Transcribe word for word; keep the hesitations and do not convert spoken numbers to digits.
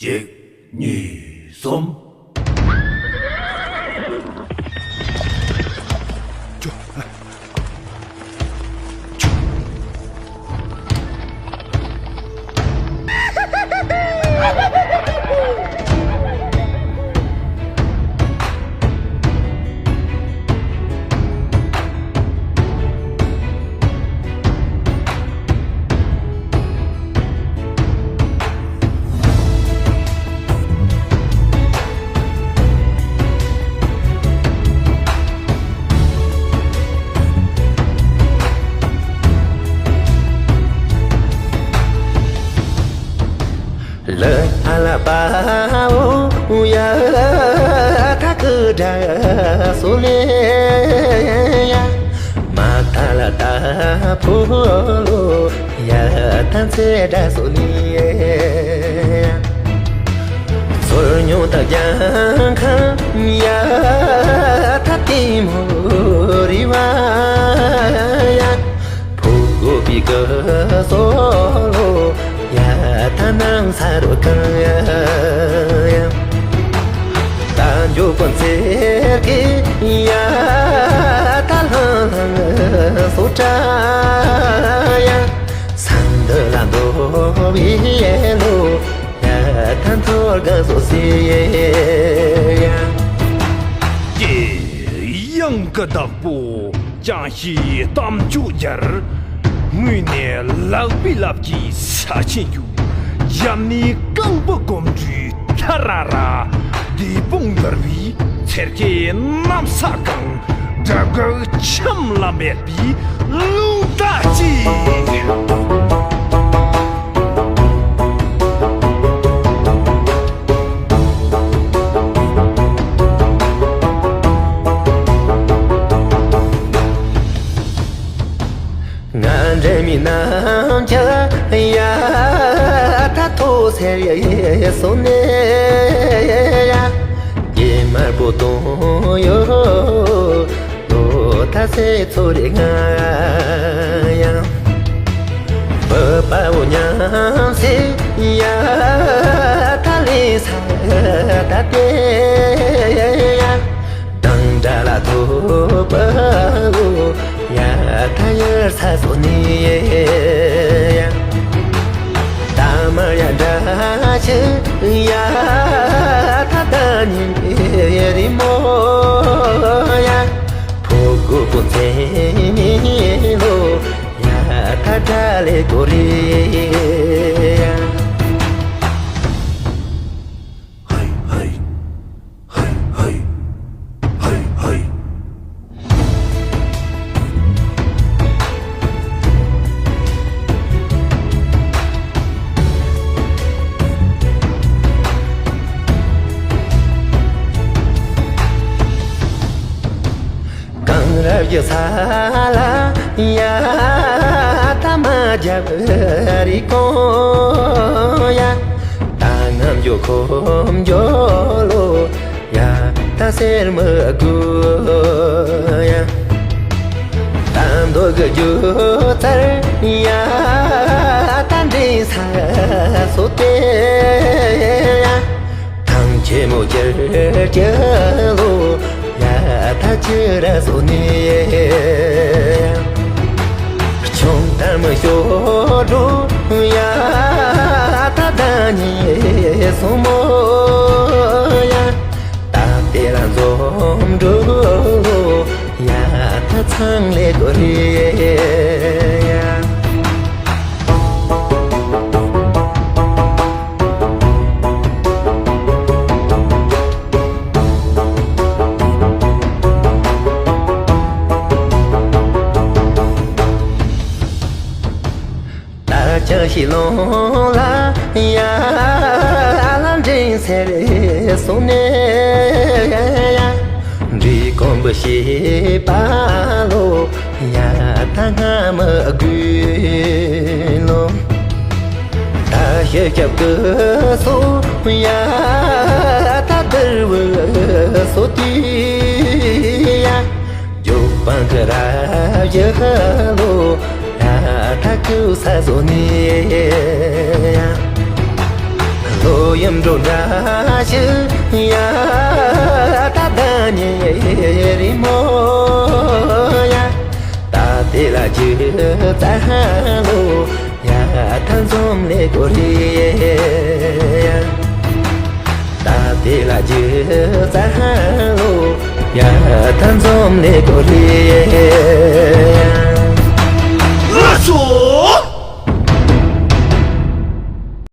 གཅིག་གཉིས། གསུམ། ལ་ཨ་ལ་པ་འོ་ཡ་ཐ་ཀི་དྲ་སོ་ལེ་ཡ། མ་ཐ་ལ་ཏ་ཕོ་ལོ་ཡ་ཐ་ཚེ་དྲ་སོ་ལེ་ཡ། ཚོར་མྱོང་དང་རྒྱང་ཁ་ཡ་ཐ་ཏི་མོ་རི་བ་ཡ། ཕོ་གོ་པི་ཀ་སོ་ལོ་ཡ་ཐ་ནང་ས་རོ་གང་ཡ་ཡ། ད་འཇོ་པོ་ཚེ་གི་ཡ་ཐ་ལྷང་ལྷང་སོ་ཏྲ་ཡ། སང་འདི་ལ་འདོ་བི་ཡེ་ལོ་ཡ་ཐ་འཐོར་ག་སོ་སི་ཡ། ཀྱེ་ཡང་གི་བདག་པོ། ཅང་ཤེས་གཏམ་བརྗོད་རྒྱལ། དངོས་གནས་ལག་པའི་ལབ་ཀྱི་ས་ཆེན་རྒྱུ། ཡབ་ནས་རྐང་པ་གོམ་འགྲོས་ཐ་ར་ར། བདེ་སྤུངས་འདུར་བའི་ཚེར་ཀའི་གནམ་ས་གང་། དགྲ་བགེགས་ཆམ་ལ་འབེབས་པའི་ལུང་བསྟན་གཅིག། ང་འདྲེ་མི་རྣམས་ཀྱང་ཡ་ད་ཐོག་སེར་ཡ་སོང་ནས་ཡ། ཡེ་དམར་པོ་དོན་ཡོད་ལོ་ད་སེ་ཚོ་རེ་ང་ཡང་བུ་པ་བོ་ཉམས་སེ་ཡ་ད་ལེ་ས་ད་དེ་ཡ། དང་འདྲ་ལ་ཐོབ་པའོ་ཡ་ད་ཡར་ས་སོ་ནི་ཡ། ད་མར་ཡ་འདྲ་ཆེ་ཡ་ད་ད་ཉིན་རི་མོ་ཡ། ཕོ་གོ་པོ་ཚེ་ནི་ལོ་ཡ་ད་འདྲ་ལེ་གོ་རི་ཡ། ཧའི་ཧའི། ཧའི་ཧའི། ཧའི་ཧའི། གངས་རབ་ཀྱི་ས་ལ་ཡ་ཐ་མ་རྒྱབ་རི་ཀོ་ཡ། ད་ངམ་འགྱོ་ཁོམ་འགྱོ་ལོ་ཡ་ད་སེར་མ་དགུ་ཡ། ད་མདོ་གི་རྒྱུ་ཚར་ཡ་ད་འདྲེན་ས་སོ་དེ་ཡ། ཐང་ཆེན་མོ་ཅར་ཅར་ལོ་ཡ་ད་ཅི་ར་སོ་ནི། ཆུང་དར་མི་ཤོ་འགྲོ་ཡ་ད་ད་ཉི་སོ་མོ་ཡ། ད་དེ་ར་འཛོམས་འགྲོ་ཡ་ད་ཚང་ལེ་གོ་རི་ཡ། ད་ཅང་ཤི་ལོང་ལ་ཡ་ལ་འདྲེན་སེ་སོང་ནས་ཡ། འདྲེ་གོམ་པ་ཤེས་པ་ལོ་ཡ་ད་ང་མ་དགོས་ལོ། ད་ཤ་རྒྱབ་ཀི་སོ་ཡ་ད་དར་བུ་སོ་དུས་ཡ། རྒྱུག་པང་གི་ར་ཡ་ལོ་ཡ་ད་ཀུ་ས་སོ་ནི་ཡ། ལོ་ ཡུམ་འགྲོ་འདྲ་ཞིག་ཡ། ད་ད་ཉེ་རི་མོ་ཡ། ད་དེ་ལ་རྒྱུ་རྩ་ལོ་ཡ། ཐང་འཛོམས་ལེ་གོ་རི་ཡ། ད་དེ་ལ་རྒྱུ་རྩ་ལོ་ཡ། ཐང་འཛོམས་ལེ་གོ་རི་